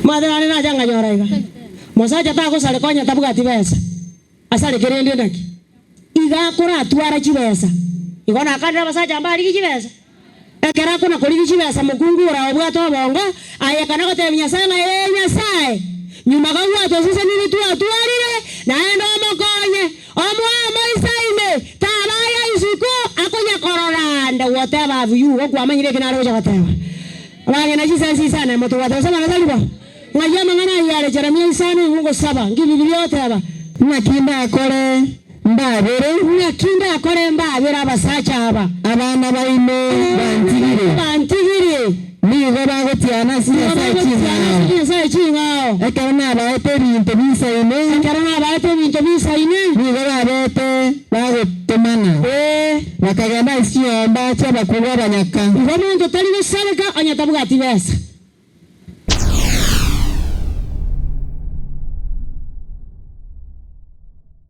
Mwateba naende nacha nkanyora iga, mosacha tagosareka onye tabwati besa, asareke rende naki? Iga akoratwara chibesa. Igo nakanire abasacha mbarigie chibesa. Ekero akona korigia chibesa mokungu ora obwate obongo, aye kana gotebia Nyasae ng'a ee Nyasae, nyuma gagwatosesenirie twatwarire, naende omokonye, omoe amoisaine, taba aya isiko, akonya korora ande whatever have you, igo kwamanyire eki nare gocha goteba. Abang'ina chisense isano emo tobwate gose amang'ana tari bo? Ng'ai amang'ana ayio are Jeremia isano igo ngosaba, nki Bibilia egoteba? Naki ndakore mbabere. Naki ndakore mbabere abasacha aba. Abana baino bantigire. Bantigire. Nigo bagotiana ase Nigo chinyasae bagotiana ase ching'ao. chinyasae ching'ao. Ekero nabaete ebinto biisaine. Ekero nabaete ebinto biisaine. Nigo babete bagotomana. Ee. Bakagenda ase chinyomba chi'abakungu abanyaka. Igo monto tari gosareka onye tabwati besa.